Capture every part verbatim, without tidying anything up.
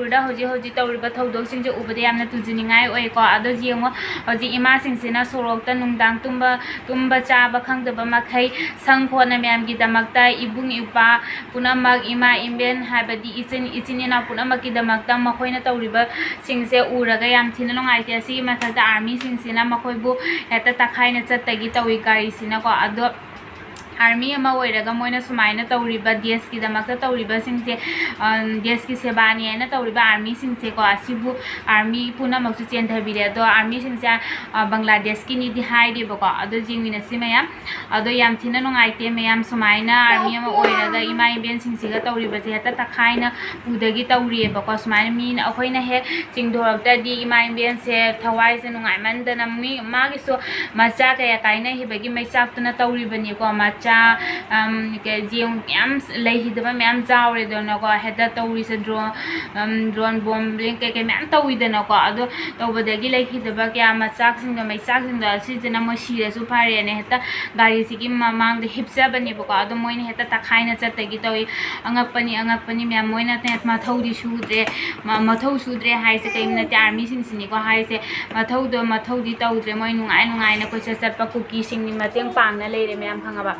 ꯃꯅꯤꯄꯨꯔꯗ ꯍꯧꯖꯤꯛ ꯍꯧꯖꯤꯛ ꯇꯧꯔꯤꯕ ꯊꯧꯗꯣꯛꯁꯤꯡꯁꯦ ꯎꯕꯗ ꯌꯥꯝꯅ ꯇꯨꯖꯅꯤꯡꯉꯥꯏ ꯑꯣꯏꯀꯣ꯫ ꯑꯗꯣ ꯌꯦꯡꯉꯣ, ꯍꯧꯖꯤꯛ ꯏꯃꯥꯁꯤꯡꯁꯤꯅ ꯁꯣꯔꯣꯛꯇ ꯅꯨꯡꯗꯥꯡ ꯇꯨꯝꯕ, ꯇꯨꯝꯕ ꯆꯥꯕ ꯈꯪꯗꯕ ꯃꯈꯩ ꯁꯪ ꯈꯣꯠꯅ ꯃꯌꯥꯝꯒꯤꯗꯃꯛꯇ, ꯏꯕꯨꯡ ꯏꯄ꯭ꯋꯥ ꯄꯨꯝꯅꯃꯛ, ꯏꯃꯥ ꯏꯕꯦꯟ ꯍꯥꯏꯕꯗꯤ ꯏꯆꯤꯟ, ꯏꯆꯤꯟ ꯏꯅꯥꯎ ꯄꯨꯝꯅꯃꯛꯀꯤꯗꯃꯛꯇ ꯃꯈꯣꯏꯅ ꯇꯧꯔꯤꯕꯁꯤꯡꯁꯦ ꯎꯔꯒ ꯌꯥꯝ ꯊꯤꯅ ꯅꯨꯡꯉꯥꯏꯇꯦ꯫ ꯑꯁꯤꯒꯤ ꯃꯊꯛꯇ ꯑꯥꯔꯃꯤꯁꯤꯡꯁꯤꯅ ꯃꯈꯣꯏꯕꯨ ꯍꯦꯛꯇ ꯇꯛꯈꯥꯏꯅ ꯆꯠꯇꯒꯤ ꯇꯧꯏ ꯒꯥꯔꯤꯁꯤꯅꯀꯣ꯫ ꯑꯗꯣ ꯑꯥꯔꯃꯤ ꯑꯃ ꯑꯣꯏꯔꯒ ꯃꯣꯏꯅ ꯁꯨꯃꯥꯏꯅ ꯇꯧꯔꯤꯕ, ꯗꯦꯁꯀꯤꯗꯃꯛꯇ ꯇꯧꯔꯤꯕꯁꯤꯡꯁꯦ, ꯑ, ꯗꯦꯁꯀꯤ ꯁꯦꯕꯥꯅꯤ ꯍꯥꯏꯅ ꯇꯧꯔꯤꯕ ꯑꯥꯔꯃꯤꯁꯤꯡꯁꯦꯀꯣ, ꯑꯁꯤꯕꯨ ꯑꯥꯔꯃꯤ ꯄꯨꯝꯅꯃꯛꯁꯨ ꯆꯦꯟꯊꯕꯤꯔꯦ꯫ ꯑꯗꯣ ꯑꯥꯔꯃꯤꯁꯤꯡꯁꯦ, ꯑ, ꯕꯪꯒ꯭ꯂꯥꯗꯦꯁꯀꯤꯅꯤꯗꯤ ꯍꯥꯏꯔꯤꯕꯀꯣ꯫ ꯑꯗꯣ ꯌꯦꯡꯃꯤꯟꯅꯁꯤ ꯃꯌꯥꯝ꯫ ꯑꯗꯣ ꯌꯥꯝ ꯊꯤꯅ ꯅꯨꯡꯉꯥꯏꯇꯦ ꯃꯌꯥꯝ, ꯁꯨꯃꯥꯏꯅ ꯑꯥꯔꯃꯤ ꯑꯃ ꯑꯣꯏꯔꯒ ꯏꯃꯥ ꯏꯕꯦꯟꯁꯤꯡꯁꯤꯒ ꯇꯧꯔꯤꯕꯁꯦ ꯍꯦꯛꯇ ꯇꯛꯈꯥꯏꯅ ꯄꯨꯗꯒꯤ ꯇꯧꯔꯤꯑꯕꯀꯣ꯫ ꯁꯨꯃꯥꯏꯅ ꯃꯤꯅ, ꯑꯩꯈꯣꯏꯅ ꯍꯦꯛ ꯆꯤꯡꯊꯣꯔꯛꯇ꯭ꯔꯗꯤ ꯏꯃꯥ ꯏꯕꯦꯟꯁꯦ ꯊꯋꯥꯏꯁꯦ ꯅꯨꯡꯉꯥꯏꯃꯟꯗꯅ, ꯃꯤ, ꯃꯥꯒꯤꯁꯨ ꯃꯆꯥ ꯀꯌꯥ ꯀꯥꯏꯅꯈꯤꯕꯒꯤ ꯃꯩꯆꯥꯛꯇꯨꯅ ꯇꯧꯔꯤꯕꯅꯤꯀꯣ꯫ ꯃꯆꯥ, ꯑꯝ, ꯀꯩ, ꯌꯦꯡ-, ꯌꯥꯝ ꯂꯩꯈꯤꯗꯕ ꯃꯌꯥꯝ ꯌꯥꯎꯔꯦꯗꯅꯀꯣ꯫ ꯍꯦꯛꯇ ꯇꯧꯔꯤꯁꯦ ꯗ꯭ꯔꯣꯟ, ꯑꯝ, ꯗ꯭ꯔꯣꯟ ꯕꯣꯝꯕꯤꯡ ꯀꯩꯀꯩ ꯃꯌꯥꯝ ꯇꯧꯋꯤꯗꯅꯀꯣ꯫ ꯑꯗꯣ ꯇꯧꯕꯗꯒꯤ ꯂꯩꯈꯤꯗꯕ ꯀꯌꯥ ꯃꯆꯥꯛꯁꯤꯡꯗꯣ, ꯃꯩꯆꯥꯛꯁꯤꯡꯗꯣ ꯑꯁꯤꯁꯤꯅ ꯃꯣꯏ ꯁꯤꯔꯁꯨ ꯐꯔꯦꯅ ꯍꯦꯛꯇ ꯒꯥꯔꯤꯁꯤꯒꯤ ꯃꯃꯥꯡꯗ ꯍꯤꯞꯆꯕꯅꯦꯕꯀꯣ꯫ ꯑꯗꯣ ꯃꯣꯏꯅ ꯍꯦꯛꯇ ꯇꯛꯈꯥꯏꯅ ꯆꯠꯇꯒꯤ ꯇꯧꯏ꯫ ꯑꯉꯛꯄꯅꯤ, ꯑꯉꯛꯄꯅꯤ ꯃꯌꯥꯝ꯫ ꯃꯣꯏꯅ ꯃꯊꯧꯗꯤ ꯁꯨꯗ꯭ꯔꯦ, ꯃ-, ꯃꯊꯧ ꯁꯨꯗ꯭ꯔꯦ ꯍꯥꯏꯁꯦ ꯀꯔꯤꯝ ꯅꯠꯇꯦ, ꯑꯥꯔꯃꯤꯁꯤꯡꯁꯤꯅꯤꯀꯣ ꯍꯥꯏꯁꯦ꯫ ꯃꯊꯧꯗꯣ, ꯃꯊꯧꯗꯤ ꯇꯧꯗ꯭ꯔꯦ꯫ ꯃꯣꯏ ꯅꯨꯡꯉꯥꯏ ꯅꯨꯡꯉꯥꯏꯅ ꯀꯣꯏꯆꯠ ꯆꯠꯄ ꯀꯨꯀꯤꯁꯤꯡꯒꯤ ꯃꯇꯦꯡ ꯄꯥꯡꯅ ꯂꯩꯔꯦ ꯃꯌꯥꯝ, ꯈꯪꯉꯕ?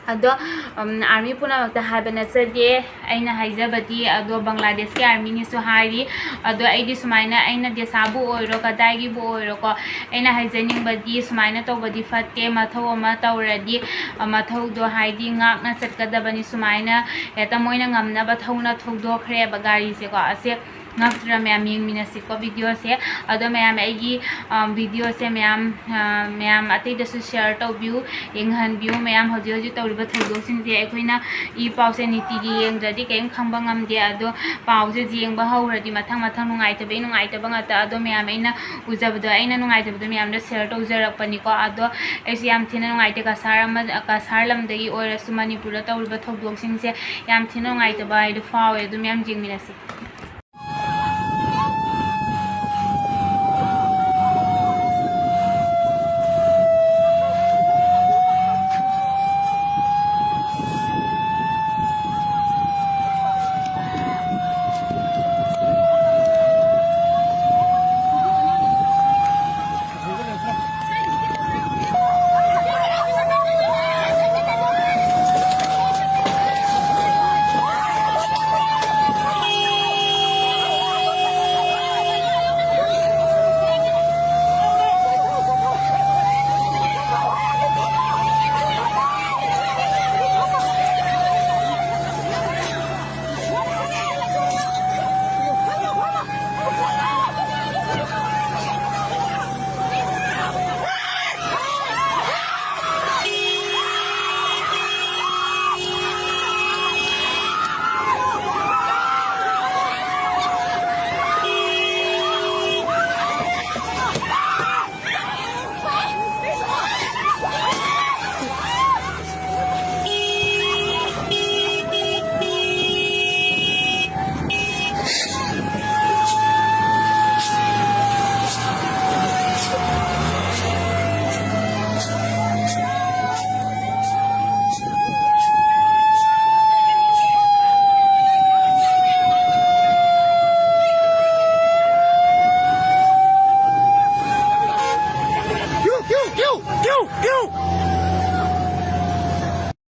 ꯑꯗꯣ, ꯎꯝ, ꯑꯥꯔꯃꯤ ꯄꯨꯝꯅꯃꯛꯇ ꯍꯥꯏꯕ ꯅꯠꯆꯗꯦ ꯑꯩꯅ ꯍꯥꯏꯖꯕꯗꯤ꯫ ꯑꯗꯣ ꯕꯪꯒ꯭ꯂꯥꯗꯦꯁꯀꯤ ꯑꯥꯔꯃꯤꯅꯤꯁꯨ ꯍꯥꯏꯔꯤ꯫ ꯑꯗꯣ ꯑꯩꯗꯤ ꯁꯨꯃꯥꯏꯅ, ꯑꯩꯅ ꯗꯦꯁꯥꯕꯨ ꯑꯣꯏꯔꯣ, ꯀꯗꯥꯏꯒꯤꯕꯨ ꯑꯣꯏꯔꯣꯀꯣ, ꯑꯩꯅ ꯍꯥꯏꯖꯅꯤꯡꯕꯗꯤ ꯁꯨꯃꯥꯏꯅ ꯇꯧꯕꯗꯤ ꯐꯠꯇꯦ꯫ ꯃꯊꯧ ꯑꯃ ꯇꯧꯔꯗꯤ, ꯑ, ꯃꯊꯧꯗꯣ ꯍꯥꯏꯗꯤ ꯉꯥꯛꯅ ꯆꯠꯀꯗꯕꯅꯤ꯫ ꯁꯨꯃꯥꯏꯅ ꯍꯦꯛꯇ ꯃꯣꯏꯅ ꯉꯝꯅꯕ ꯊꯧꯅ ꯊꯧꯗꯣꯛꯈ꯭ꯔꯦꯕ ꯒꯥꯔꯤꯁꯦꯀꯣ꯫ ꯑꯁꯦ ꯉꯛꯇ꯭ꯔꯥ ꯃꯌꯥꯝ? ꯌꯦꯡꯃꯤꯟꯅꯁꯤꯀꯣ ꯚꯤꯗꯤꯑꯣꯁꯦ꯫ ꯑꯗꯣ ꯃꯌꯥꯝ ꯑꯩꯒꯤ, ꯑ, ꯚꯤꯗꯤꯑꯣꯁꯦ ꯃꯌꯥꯝ, ꯑ, ꯃꯌꯥꯝ ꯑꯇꯩꯗꯁꯨ ꯁꯤꯌꯔ ꯇꯧꯕꯤꯌꯨ, ꯌꯦꯡꯍꯟꯕꯤꯌꯨ꯫ ꯃꯌꯥꯝ ꯍꯧꯖꯤꯛ ꯍꯧꯖꯤꯛ ꯇꯧꯔꯤꯕ ꯊꯧꯗꯣꯛꯁꯤꯡꯁꯦ ꯑꯩꯈꯣꯏꯅ ꯏ ꯄꯥꯎꯁꯦ ꯅꯤꯇꯤꯒꯤ ꯌꯦꯡꯗ꯭ꯔꯗꯤ ꯀꯔꯤꯝ ꯈꯪꯕ ꯉꯝꯗꯦ꯫ ꯑꯗꯣ ꯄꯥꯎꯁꯦ ꯌꯦꯡꯕ ꯍꯧꯔꯗꯤ ꯃꯊꯪ ꯃꯊꯪ ꯅꯨꯡꯉꯥꯏꯇꯕꯒꯤ ꯅꯨꯡꯉꯥꯏꯇꯕ ꯉꯥꯛꯇ꯫ ꯑꯗꯣ ꯃꯌꯥꯝ ꯑꯩꯅ ꯎꯖꯕꯗꯣ, ꯑꯩꯅ ꯅꯨꯡꯉꯥꯏꯇꯕꯗꯣ ꯃꯌꯥꯝꯗ ꯁꯤꯌꯔ ꯇꯧꯖꯔꯛꯄꯅꯤꯀꯣ꯫ ꯑꯗꯣ ꯑꯩꯁꯨ ꯌꯥꯝ ꯊꯤꯅ ꯅꯨꯡꯉꯥꯏꯇꯦ꯫ ꯀꯁꯥꯔ ꯑꯃ, ꯀꯁꯥꯔ ꯂꯝꯗꯒꯤ ꯑꯣꯏꯔꯁꯨ ꯃꯅꯤꯄꯨꯔꯗ ꯇꯧꯔꯤꯕ ꯊꯧꯗꯣꯛꯁꯤꯡꯁꯦ ꯌꯥꯝ ꯊꯤꯅ ꯅꯨꯡꯉꯥꯏꯇꯕ ꯍꯥꯏꯗꯣ ꯐꯥꯎꯋꯦ꯫ ꯑꯗꯨ ꯃꯌꯥꯝ ꯌꯦꯡꯃꯤꯟꯅꯁꯤ꯫